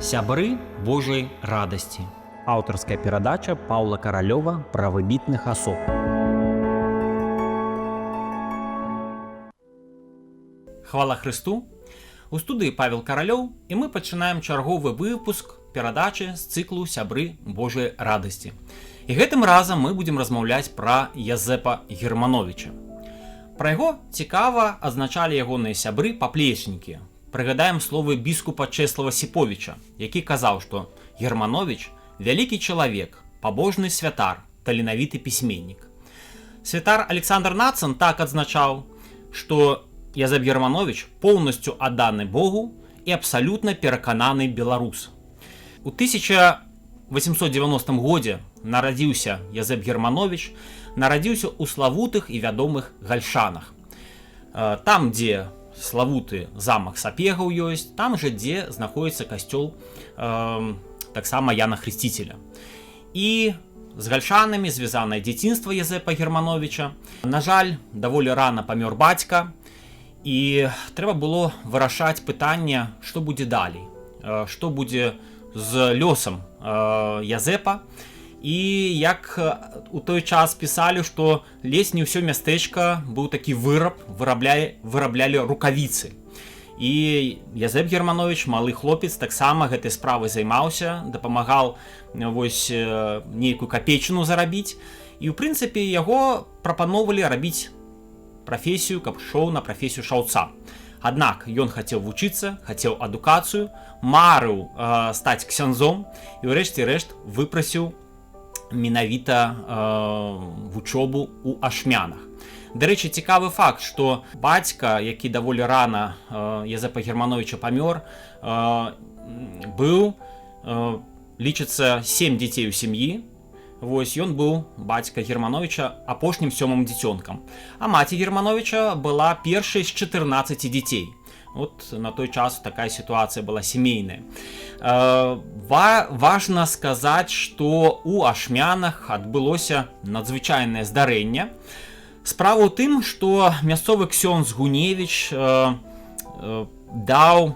Сябры Божай радасці. Аўтарская перадача Паўла Каралёва пра выбітных асоб. Хвала Хрысту! У студыі Павел Каралёў, і мы пачынаем чарговы выпуск перадачы з цыклу «Сябры Божай радасці». І гэтым разам мы будзем размаўляць пра Язэпа Германовича. Пра яго цікава азначалі ягоныя сябры паплечнікі. Прыгадаем словы біскупа Чэслава Сіповіча, які казаў, што Германович вялікі чалавек, пабожны святар, таленавіты пісьменнік. Святар Александр Нацан так адзначаў, што Язэп Германович поўнасцю адданы Богу і абсалютна перакананы беларус. У 1890 годзе нарадзіўся Язэп Германович, нарадзіўся ў славутых і вядомых Гальшанах. Там, дзе славуты замак Сапегаў ёсць, там жа, дзе знаходіцца касцёл таксама Яна Хрысціцеля. І з Гальшанамі звязанае дзяцінства Язэпа Германовича. На жаль, даволі рана памёр бацька, і трэба было вырашаць пытанне, што будзе далей, што будзе з лёсам Язэпа. І як у той час пісалі, што ледзь не ўсё мястэчка быў такі выраб, выраблялі рукавіцы. І Язэп Германович, малы хлопец, таксама гэтай справай займаўся, дапамагаў вось нейкую капейчыну зарабіць. І ў прынцыпе яго прапаноўвалі рабіць прафесію, каб шоў на прафесію шаўца. Аднак ён хацеў вучыцца, хацеў адукацыю, марыў стаць ксяндзом і ўрэшце рэшт выпрасіў менавіта вучобу у Ашмянах. Дарэчы, цікавы факт, што бацька, які даволі рана Язэпа Германовича памёр, быў, лічыцца, 7 дзяцей у сям'і. Вось ён быў, бацька Германовича, апошнім сёмым дзіцёнкам. А маці Германовича была першай з 14 дзяцей. Вот на той час такая сітуацыя была сямейная. Важна сказаць, што у Ашмянах адбылося надзвычайнае здарэнне. Справа ў тым, што мясцовы ксёндз Гуневіч даў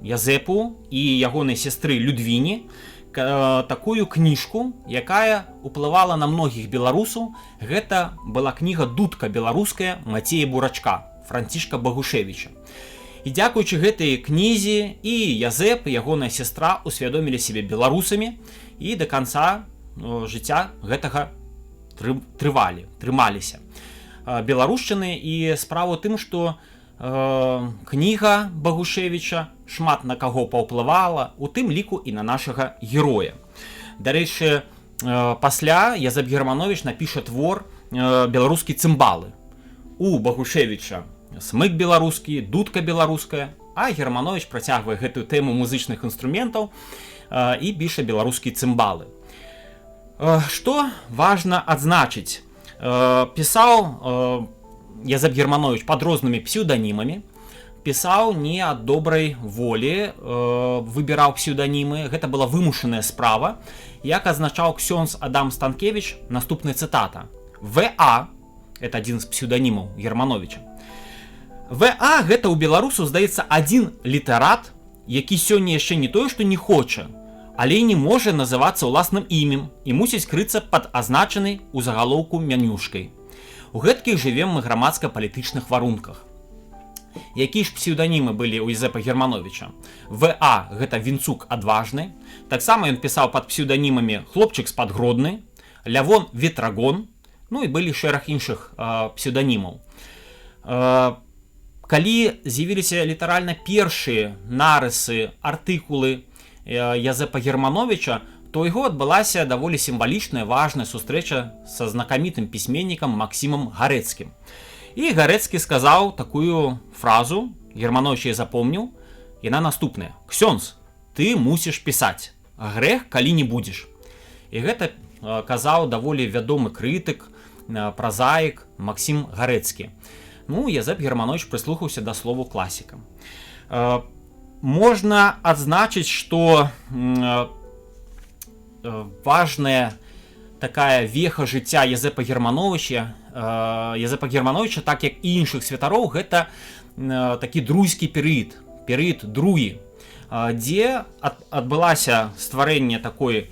Язэпу і ягонай сестры Людвіне такую кніжку, якая уплывала на многіх беларусаў. Гэта была кніга «Дудка беларуская» Мацея Бурачка, Францішка Багушевіча. І дзякуючы гэтай кнізе і Язэп, і ягоная сестра усвядомілі сябе беларусамі і да канца жыцця гэтага трымаліся беларушчыны. І справа ў тым, што кніга Багушевіча шмат на каго паўплывала, у тым ліку і на нашага героя. Дарэчы, пасля Язэп Германович напіша твор «Беларускі цымбалы». У Багушевіча смык беларускі, дудка беларуская, а Германович працягвае гэтую тэму музычных інструментаў і піша «Беларускія цымбалы». Што важна адзначыць? Пісаў Язэп Германович пад рознымі псеўданімамі, пісаў не ад добрай волі, выбіраў псеўданімы, гэта была вымушаная справа. Як азначаў ксёндз Адам Станкевич, наступная цытата: ВА, это адзін з псеўданімаў Германовича. ВА гэта ў беларусу, здаецца, адзін літарат, які сёння яшчэ не тое, што не хоча, але і не можа называцца ўласным імем і мусіць крыцца пад азначанай у загалоўку мянюшкай. У гэткіх жывем мы грамадска-палітычных варунках. Якія ж псеўданімы былі ў Язэпа Германовича? ВА гэта Вінцук Адважны. Таксама ён пісаў пад псеўданімамі Хлопчык з-пад Гродны, Лявон Ветрагон, ну і былі шэраг іншых псеўданімаў. Калі з'явіліся літаральна першыя нарысы, артыкулы Язэпа Германовича, то ў яго адбылася даволі сімвалічная, важная сустрэча са знакамітым пісьменнікам Максімам Гарэцкім. І Гарэцкі сказаў такую фразу, Германович яе запомніў, яна наступная: «Ксёндз, ты мусіш пісаць, грэх, калі не будзеш». І гэта казаў даволі вядомы крытык, празаік Максім Гарэцкі. Язэп Германович прыслухаўся да слову класіка. Можна адзначыць, што важная такая веха жыцця Язэпа Германовича, так як і іншых святароў, гэта такі друзькі перыяд, перыяд другі. Дзе адбылася стварэнне такой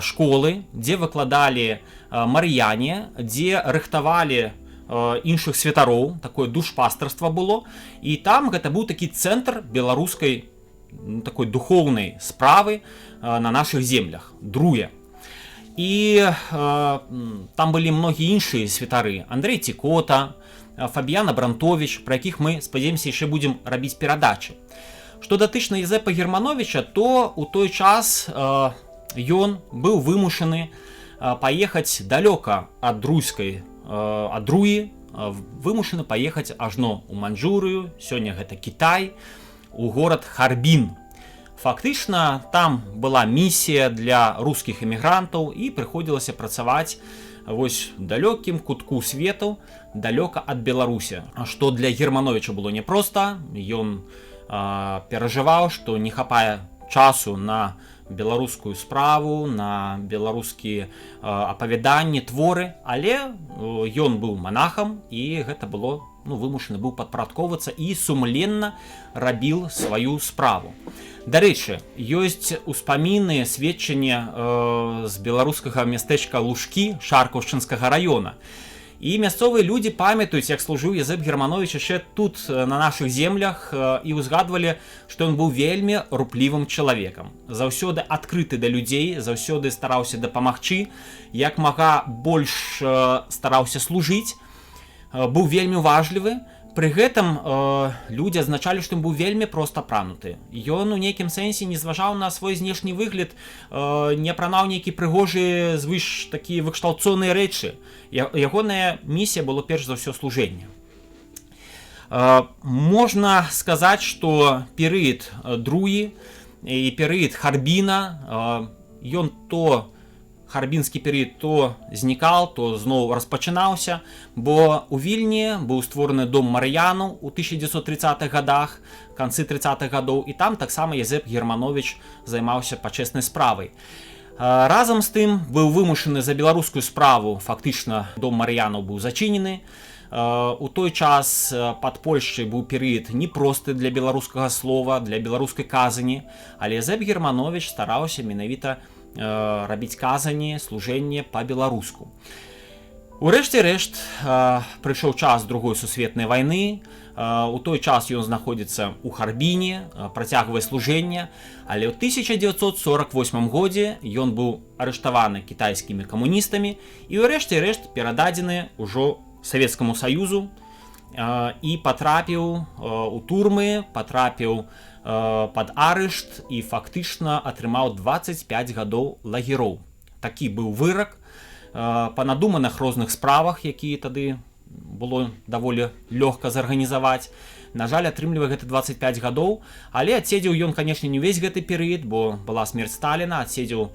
школы, дзе выкладалі марыяне, дзе рыхтавалі іншых святароў, такое душпастарства было. І там гэта быў такі цэнтр беларускай, ну, такой духоўнай справы на нашых землях, Друя. І там былі многія іншыя святары: Андрей Цікота, Фабіян Абрантович, пра якіх мы, спадзяемся, яшчэ будзем рабіць перадачы. Што датычна Язэпа Германовича, то у той час ён быў вымушаны паехаць далёка ад друйскай, ад Друі, вымушаны паехаць ажно ў Манчжурыю, сёння гэта Кітай, у горад Харбін. Фактычна там была місія для рускіх эмігрантаў, і прыходзілася працаваць вось далёкім кутку свету, далёка ад Беларусі. Што для Германовича было непроста, ён перажываў, што не хапае часу на беларускую справу, на беларускія апавяданні, творы, але ён быў манахам, і гэта было, ну, вымушаны быў падпарадковацца і сумленна рабіў сваю справу. Дарэчы, ёсць успаміны, сведчанне з беларускага мястэчка Лужкі Шаркаўшчынскага раёна. І мясцовыя людзі памятаюць, як служыў Язэп Германович яшчэ тут, на нашых землях, і ўзгадвалі, што ён быў вельмі руплівым чалавекам. Заўсёды адкрыты да людзей, заўсёды стараўся дапамагчы, як мага больш стараўся служыць, быў вельмі уважлівы. Пры гэтым людзі адзначалі, што ён быў вельмі проста апрануты. Ён у нейкім сэнсе не зважаў на свой знешні выгляд, не апранаў нейкі прыгожыя, звыш такія выкшталцоныя рэчы. Ягоная місія было перш за ўсё служэнне. Можна сказаць, што перыяд Друі і перыяд Харбіна, ён то харбінскі перыяд то знікал, то зноў распачынаўся, бо у Вільні быў створаны дом марыяну ў 1930-х годах, канцы 30-х гадоў, і там таксама Язэп Германович займаўся пачэснай справай. Разам з тым быў вымушаны за беларускую справу, фактычна дом марыянаў быў зачынены. У той час пад Польшчай быў перыяд непросты для беларускага слова, для беларускай казані, але Язэп Германович стараўся менавіта рабіць казані, служэнне па-беларуску. Урэшце рэшт прыйшоў час Другой сусветнай вайны. У той час ён знаходзіцца ў Харбіне, працягвае служэнне, але ў 1948 годзе ён быў арыштаваны кітайскімі камуністамі і ўрэшце рэшт перададзены ўжо Савецкаму Саюзу і патрапіў у турмы, патрапіў пад арышт і фактычна атрымаў 25 гадоў лагероў. Такі быў вырак па надуманых розных справах, якія тады было даволі лёгка зарганізаваць. На жаль, атрымлівае гэта 25 гадоў, але адседзеў ён, канешне, не ўвесь гэты перыяд, бо была смерць Сталіна, адседзеў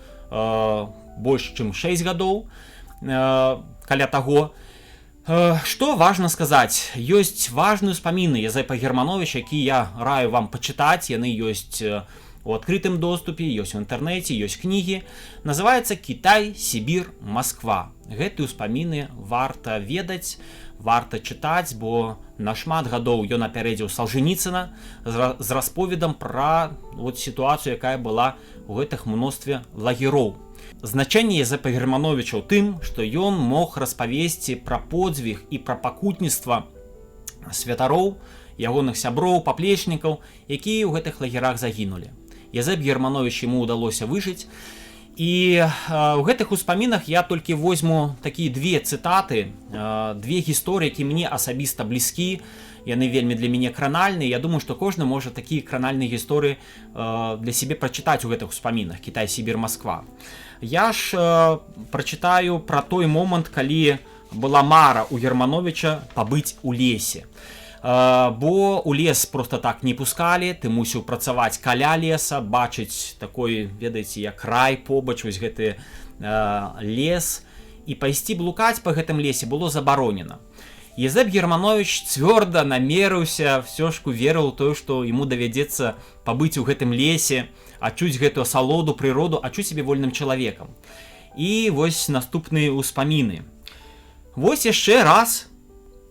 больш чым 6 гадоў, каля таго. Што важна сказаць, ёсць важныя ўспаміны Язэпа Германовича, які я раю вам пачытаць, яны ёсць у адкрытым доступе, ёсць у інтэрнэце, ёсць кнігі. Называецца «Кітай, Сібір, Масква». Гэты ўспаміны варта ведаць, варта чытаць, бо на шмат гадоў ён апярэдзіў Салжаніцына з расповедам пра вот сітуацыю, якая была ў гэтых мностве лагероў. Значэнне Язэпа Германовича ў тым, што ён мог распавесці пра подзвіг і пра пакутніцтва святароў, ягоных сяброў, паплечнікаў, якія ў гэтых лагерах загінулі. Язэп Германович, ему удалося выжыць. І ў гэтых успамінах я толькі возьму такія две цытаты, две гісторыі, які мне асабіста блізкі, яны вельмі для мяне кранальныя. Я думаю, што кожны можа такія кранальныя гісторыі для сябе прачытаць у гэтых успамінах «Кітай, Сібір, Масква». Я ж прачытаю пра той момант, калі была мара у Германовича пабыць у лесе. Бо у лес просто так не пускалі, ты мусіў працаваць каля леса, бачыць такой, ведаеце, як рай побач, вось гэты лес, і пайсці блукаць па гэтым лесе было забаронена. Езэп Германович цвёрда намерыўся, всё ж верыў у тое, што ему давядзецца пабыць у гэтым лесе, адчуць гэтую асалоду, прыроду, адчуць сябе вольным чалавекам. І вось наступныя ўспаміны. «Вось яшчэ раз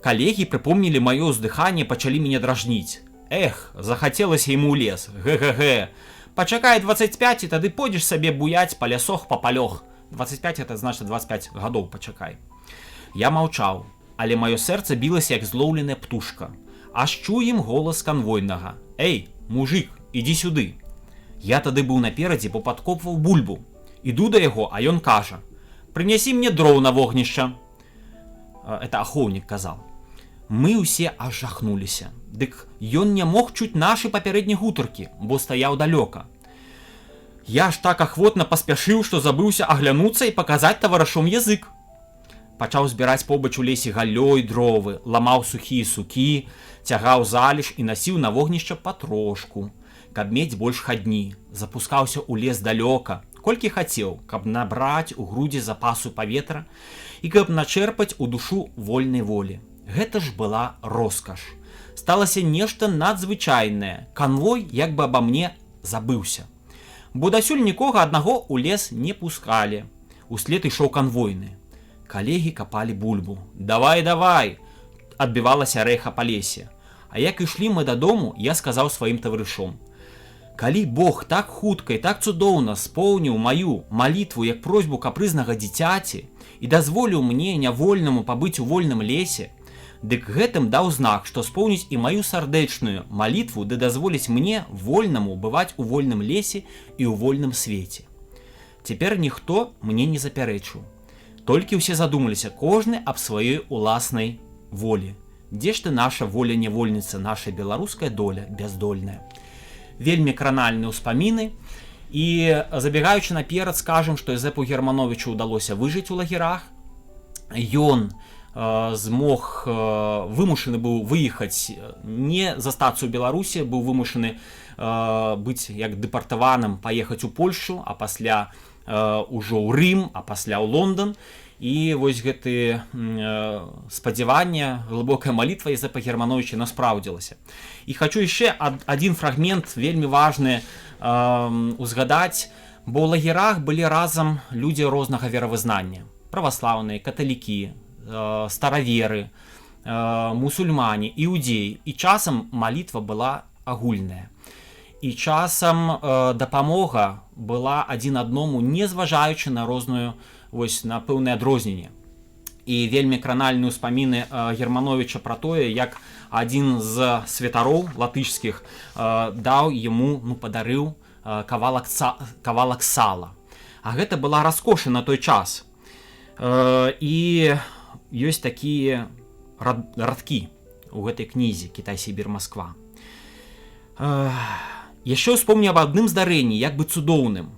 калегі прыпомнілі маё ўздыханне, пачалі мяне дражніць. Эх, захацелася ему ў лес. Гэ-гэ-гэ. Пачакай 25, і тады пойдзеш сабе буяць па лясох, па палёх. 25 — это значит 25 гадоў пачакай. Я маўчаў, але маё сэрца білася, як злоўленая птушка. Аж чуем голас канвойнага: «Эй, мужик, ідзі сюды». Я тады быў наперадзе, бо падкопваў бульбу. Іду да яго, а ён кажа: «Прынясі мне дроў на вогнішча». Это ахоўнік казал. Мы ўсе аж жахнуліся. Дык ён не мог чуць нашы папярэдні гутаркі, бо стаяў далёка. Я ж так ахвотна паспяшыў, што забыўся аглянуцца і паказаць таварышом язык. Пачаў збіраць побач у лесе галлёй дровы, ламаў сухія сукі, цягаў залеж і насіў на вогнішча патрошку, каб мець больш хадні, запускаўся ў лес далёка, колькі хацеў, каб набраць у грудзі запасу паветра і каб начэрпаць у душу вольнай волі. Гэта ж была роскаш. Сталася нешта надзвычайнае. Канвой як бы аба мне забыўся. Бо дасюль нікога аднаго ў лес не пускалі. Услед ішоў канвойны. Калегі капалі бульбу. «Давай, давай!» — адбівалася рэха па лесе. А як ішлі мы дадому, я сказаў сваім таварышом: «Калі Бог так хутка і так цудоўна споўніў маю малітву, як просьбу капрызнага дзіцяці, і дазволіў мне, нявольнаму, пабыць у вольным лесе, дык гэтым даў знак, што споўніць і маю сардэчную малітву ды дазволіць мне, вольнаму, бываць у вольным лесе і ў вольным свеце». Цяпер ніхто мне не запярэчыў. Толькі ўсе задумаліся кожны аб сваёй уласнай волі. Дзе ж ты, наша воля нявольніца, наша беларуская доля бяздольная? Вельмі кранальныя ўспаміны. І, забегаючы наперад, скажем, што Язэпу Германовичу ўдалося выжыць у лагерах. Ён змог, вымушаны быў выехаць, не застацца ў Беларусі, быў вымушаны быць як дэпартаваным, паехаць у Польшу, а пасля ўжо ў Рым, а пасля ў Лондон. І вось гэты спадзяванне, глыбокая малітва Язэпа Германовича наспраўдзілася. І хочу яшчэ адзін фрагмент вельмі важны узгадаць, бо ў лагерах былі разам людзі рознага веравызнання: праваслаўныя, каталікі, стараверы, мусульмане, іудзеі, і часам малітва была агульная. І часам дапамога была адзін адному, не зважаючы на розную, вось, на пэўнае адрозненне. І вельмі кранальныя ўспаміны Германовича пра тое, як адзін з святароў латышскіх даў яму, ну, падарыў кавалак сала. А гэта была раскоша на той час. І ёсць такія радкі у гэтай кнізе «Кітай, Сібір, Москва». Яшчэ ўспомню аб адным здарэнні, як бы цудоўным.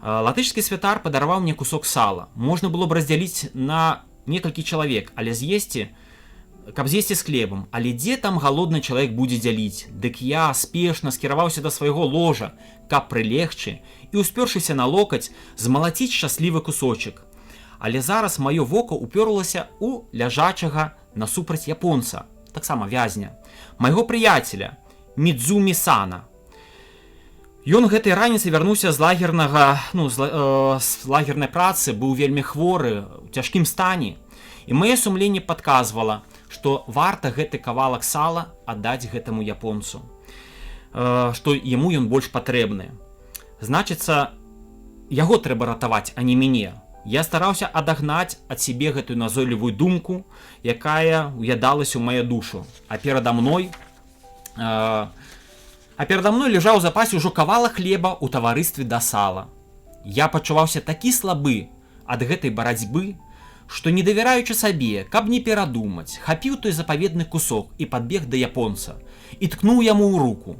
Латышскі святар падараваў мне кусок сала. Можна было б раздзяліць на некалькі чалавек, але з'есці, каб з'есці з хлебам, але дзе там галодны чалавек будзе дзяліць? Дык я спешна скіраваўся да свайго ложа, каб прылегчы і, успёршыся на локаць, змалаціць шчаслівы кусочак. Але зараз маё вока упёрлася у ляжачага насупраць японца, таксама вязня, майго прыяцеля Мідзумі Сана. Ён гэтай раніцай вярнуўся з лагернага, ну, з лагернай працы, быў вельмі хворы, у цяжкім стане. І маё сумленне падказвала, што варта гэты кавалак сала аддаць гэтаму японцу, што яму ён больш патрэбны. Значыцца, яго трэба ратаваць, а не мяне. Я стараўся адагнаць ад сябе гэтую назойлівую думку, якая уядалася ў маю душу. А перада мной ляжаў у запасе ўжо кавалак хлеба ў таварыстве да сала. Я пачуваўся такі слабы ад гэтай барацьбы, што, не давяраючы сабе, каб не перадумаць, хапіў той запаведны кусок і падбег да японца і ткнуў яму ў руку.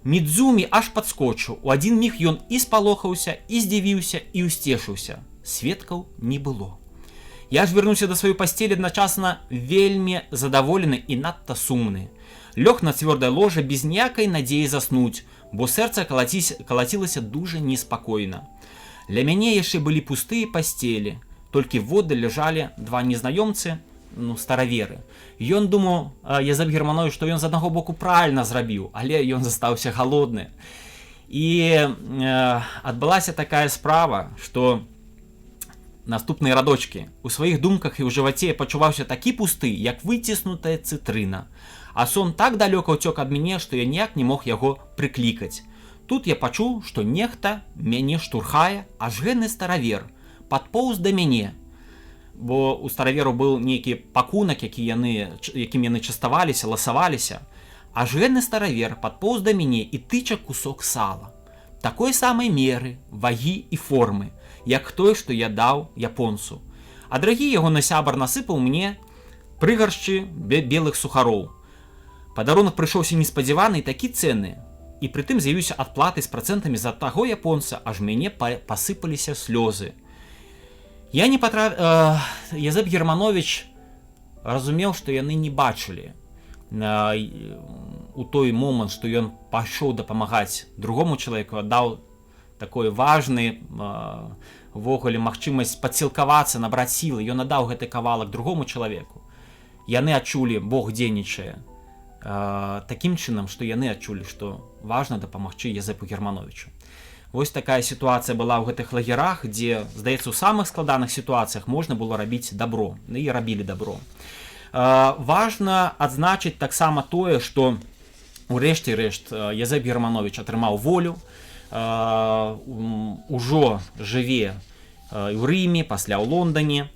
Мідзумі аж падскочыў. У адзін міг ён і спалохаўся, і здзівіўся, і ўсцешыўся. Сведкаў не было. Я ж вярнуўся да сваёй пасцелі адначасна вельмі задаволены і надта сумны. Лёг на цвёрдае ложа без ніякай надзеі заснуць, бо сэрца калацілася дужа неспакойна. Ля мяне яшчэ былі пустыя пасцелі, толькі воддаль ляжалі два незнаёмцы, ну, стараверы. Ён думаў, Язэп Германович, што ён з аднаго боку правільна зрабіў, але ён застаўся галодны. І адбылася такая справа, што наступныя радочкі: у сваіх думках і ў жываце я пачуваўся такі пусты, як выціснутая цытрына. А сон так далёка ўцёк ад мяне, што я ніяк не мог яго прыклікаць. Тут я пачуў, што нехта мяне штурхае, аж гэны старавер падпоўз да мяне. Бо у стараверу быў нейкі пакунак, якім яны частаваліся, ласаваліся. Аж гэны старавер падпоўз да мяне і тыча кусок сала. Такой самай меры, вагі і формы, як той, што я даў японцу. А дарагі ягоны сябар насыпаў мне прыгаршчы белых сухароў. Падарунак прыйшоўся неспадзяваны і такі цэнны, і прытым з'явіўся адплаты з працэнтамі за таго японца, аж мяне пасыпаліся слёзы. Я не патра... Э, Язэп Германович разумеў, што яны не бачылі у той момант, што ён пайшоў дапамагаць другому чалавеку, аддаў такой важны увогуле магчымасць падсілкавацца, набраць сілы, ён аддаў гэты кавалак другому чалавеку. Яны адчулі, Бог дзейнічае такім чынам, што яны адчулі, што важна дапамагчы Язэпу Германовичу. Вось такая сітуацыя была ў гэтых лагерах, дзе, здаецца, у самых складаных сітуацыях можна было рабіць дабро, і рабілі дабро. Важна адзначыць таксама тое, што урэшце рэшт Язэп Германович атрымаў волю, ужо жыве ў Рыме, пасля ў Лондоне,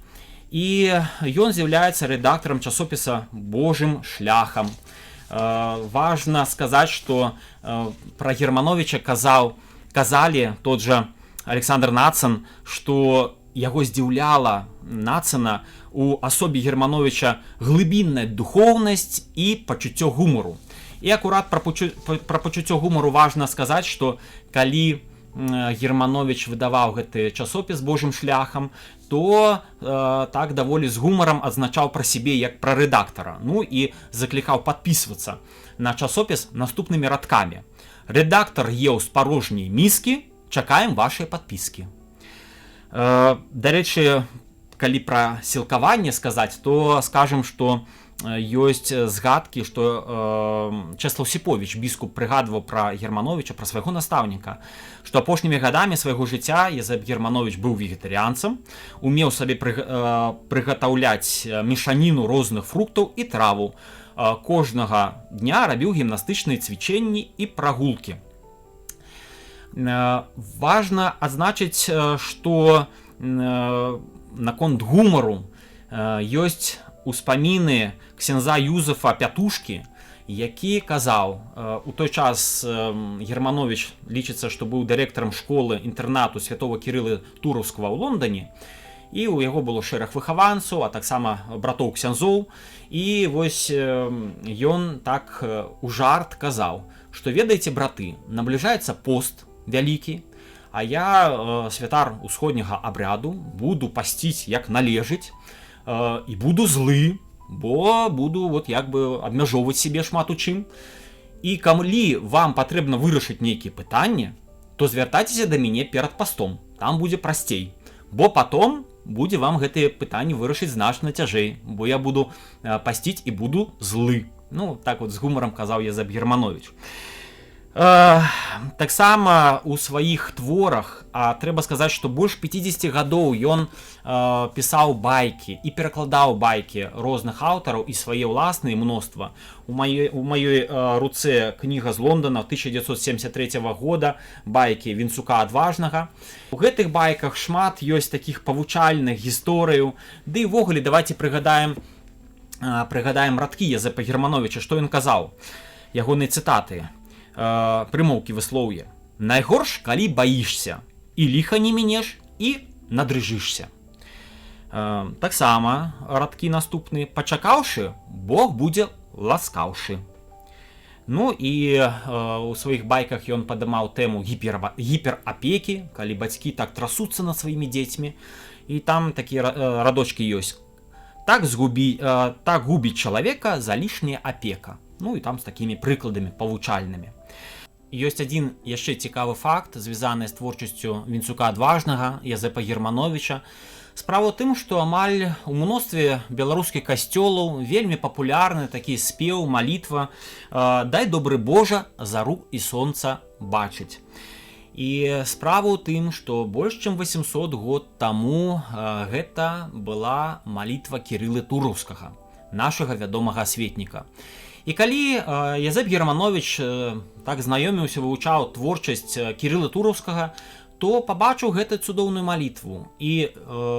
і ён з'яўляецца рэдактарам часопіса «Божым шляхам». Важна сказаць, што пра Германовича казалі тот жа Александр Нацан, што яго здзіўляла, Нацана, у асобе Германовича глыбінная духоўнасць і пачуццё гумару. І акурат пра пачуццё гумару важна сказаць, што калі Германович выдаваў гэты часопіс «Божым шляхам», то так даволі з гумарам адзначаў пра сябе як пра рэдактара. Ну і заклікаў падпісвацца на часопіс наступнымі радкамі: «Рэдактар еў з парожняй міскі, чакаем вашыя падпіскі». Дарэчы, калі пра сілкаванне сказаць, то скажем, што ёсць згадкі, што Чэслаў Сіповіч, біскуп, прыгадваў пра Германовича, пра свайго настаўніка, што апошнімі гадамі свайго жыцця Язэп Германович быў вегетарыянцам, умеў сабе прыгатаўляць мешаніну розных фруктаў і траву. Кожнага дня рабіў гімнастычныя цвічэнні і прагулкі. Важна адзначыць, што наконт гумару ёсць успаміны ксяндза Юзафа Пятушкі, які казаў, у той час Германович, лічыцца, што быў дырэктарам школы інтэрнату святого Кірылы Тураўскага ў Лондоне, і у яго было шэраг выхаванцаў, а таксама братоў ксяндзоў. І вось ён так у жарт казаў, што, ведаеце, браты, набліжаецца пост вялікі, а я святар усходняга абряду, буду пасціць як належыць і буду злы, бо буду вот як бы абмяжоўваць сябе шмат у чым. І калі вам патрэбна вырашыць нейкія пытанні, то звяртайцеся да мяне перад пастом, там будзе прасцей, бо потом будзе вам гэтыя пытанні вырашыць значна цяжэй, бо я буду пасціць і буду злы. Ну так вот з гумарам казаў Язэп Германович. Таксама у сваіх творах, а трэба сказаць, што больш 50 гадоў ён пісаў байкі і перакладаў байкі розных аўтараў і свае ўласныя мноства. У маёй руцэ кніга з Лондона 1973 года, байкі Вінцука Адважнага. У гэтых байках шмат ёсць такіх павучальных гісторыяў. Ды і ўвогуле давайте прыгадаем радкі Язэпа Германовича, што ён казаў, ягоныя цытаты, прымоўкі, выслоўе: «Найгорш, калі баішся, і ліха не мінеш, і надрыжышся». Таксама радкі наступны: «Пачакаўшы, Бог будзе ласкаўшы». Ну і у сваіх байках ён падымаў тэму гіперапекі, калі бацькі так трасуцца над сваімі дзецьмі, і там такія радочкі ёсць: «Так губіць чалавека залішняя апека». Ну і там з такімі прыкладамі павучальнымі. Ёсць адзін яшчэ цікавы факт, звязаны з творчасцю Вінцука Адважнага, Язэпа Германовича. Справа ў тым, што амаль у мностве беларускіх касцёлаў вельмі папулярны такі спеў, малітва «Дай, добры Божа, зару і сонца бачыць». І справа ў тым, што больш чым 800 год таму гэта была малітва Кірылы Тураўскага, нашага вядомага асветніка. І калі Язэп Германович так знаёміўся, вывучаў творчасць Кірыла Тураўскага, то пабачыў гэту цудоўную малітву. І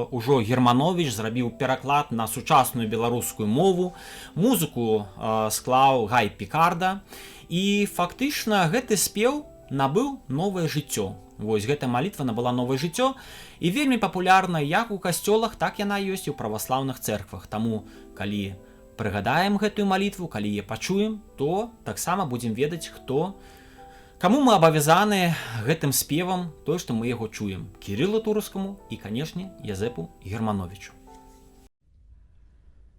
ўжо Германович зрабіў пераклад на сучасную беларускую мову, музыку склаў Гай Пікарда. І фактычна гэты спеў набыў новае жыццё. Вось гэта малітва набыла новае жыццё і вельмі папулярна як у касцёлах, так яна ёсць і ў праваслаўных цэрквах. Таму калі прыгадаем гэтую малітву, калі яе пачуем, то таксама будзем ведаць, хто, каму мы абавязаны гэтым спевам, тое, што мы яго чуем: Кірылу Тураўскаму і, канешне, Язэпу Германовичу.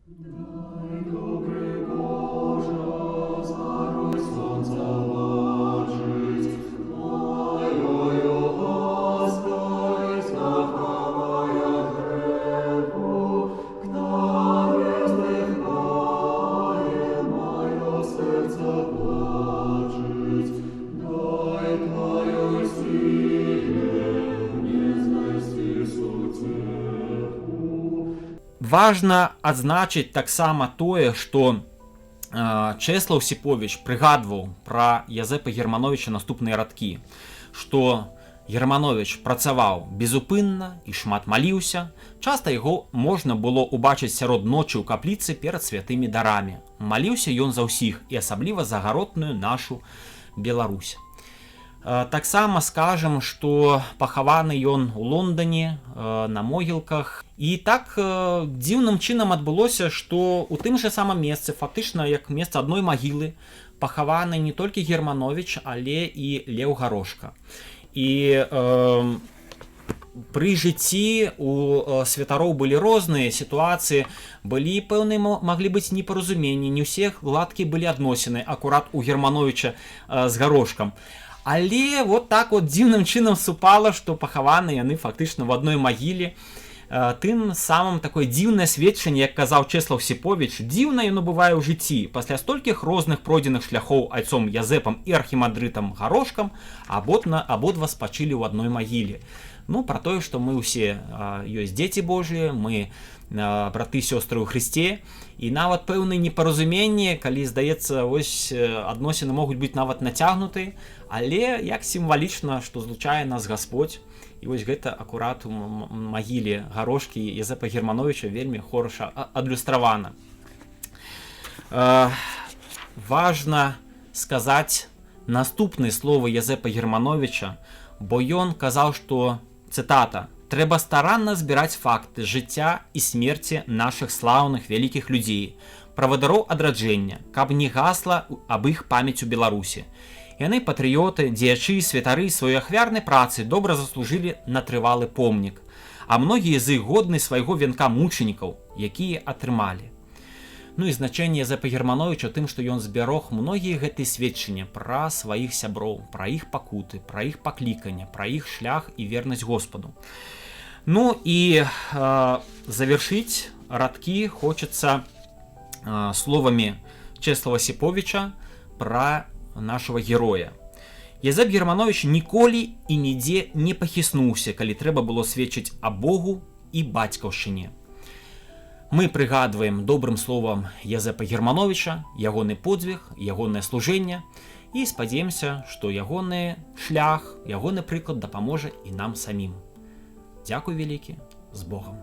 Дай, добры Божа, за Русь сонца бачыць, Тваёю ласкай захавай ад грэху, к Табе ўздыхае маё сэрца плачыць. Дай Тваёй сіле мне знайсці суцеху. Важна адзначыць таксама тое, што Чэслаў Сіповіч прыгадваў пра Язэпа Германовича наступныя радкі, што Германович працаваў безупынна і шмат маліўся. Часта яго можна было ўбачыць сярод ночы ў капліцы перад святымі дарамі. Маліўся ён за ўсіх і асабліва за гаротную нашу Беларусь. Таксама скажам, што пахаваны ён у Лондоне на могілках. І так дзіўным чынам адбылося, што ў тым жа самым месцы, фактычна як месца адной магілы, пахаваны не толькі Германович, але і Леў Гарошка. І пры жыцці у святароў былі розныя сітуацыі, былі пэўныя, маглі быць непаразуменні, не ўсе гладкія былі адносіны акурат у Германовича з Гарошкам. Але вот так вот дзіўным чынам супала, што пахаваны яны фактычна в адной магіле. Тым самым такое дзіўнае сведчанне, як казаў Чэслаў Сіповіч, дзіўна яно бывае ў жыцці. Пасля столькіх розных пройдзеных шляхоў айцом Язэпам і архімандрытам Гарошкам абодва спачылі ў адной магіле. Ну, пра тое, што мы ўсе ёсць дзеці Божыя, мы браты, сёстры ў Хрысце, і нават пэўныя непаразуменні, калі здаецца, вось адносіны могуць быць нават нацягнуты, але як сімвалічна, што злучае нас Господь. І вось гэта акурат у магіле Гарошкі Язэпа Германовича вельмі хораша адлюстравана. Важна сказаць наступныя словы Язэпа Германовича, бо ён казаў, што, цытата, «Трэба старанна збіраць факты жыцця і смерці нашых слаўных вялікіх людзей, правадыроў адраджэння, каб не гасла аб іх памяць у Беларусі. Яны, патрыёты, дзеячы, святары, сваёй ахвярнай працы добра заслужылі на трывалы помнік, а многія з іх годны свайго вянка мучанікаў, якія атрымалі». Ну і значэнне Язэпа Германовича тым, што ён збярог многія гэтыя сведчанні пра сваіх сяброў, пра іх пакуты, пра іх пакліканне, пра іх шлях і вернасць Господу. Ну і завершыць радкі хочацца словамі Чэслава Сіповіча пра нашего героя. Язэп Германович ніколі і нідзе не пахіснуўся, калі трэба было сведчыць аб Богу і бацькаўшчыне. Мы прыгадваем добрым словам Язэпа Германовича, ягоны подзвіг, ягонае служэнне і спадзеемся, што ягоны шлях, ягоны прыклад дапаможа і нам самім. Дзякуй вялікі, з Богам.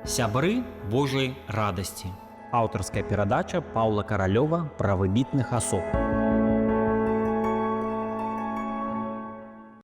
Сябры Божай радасці. Аўтарская перадача Паўла Каралёва пра выбітных асоб.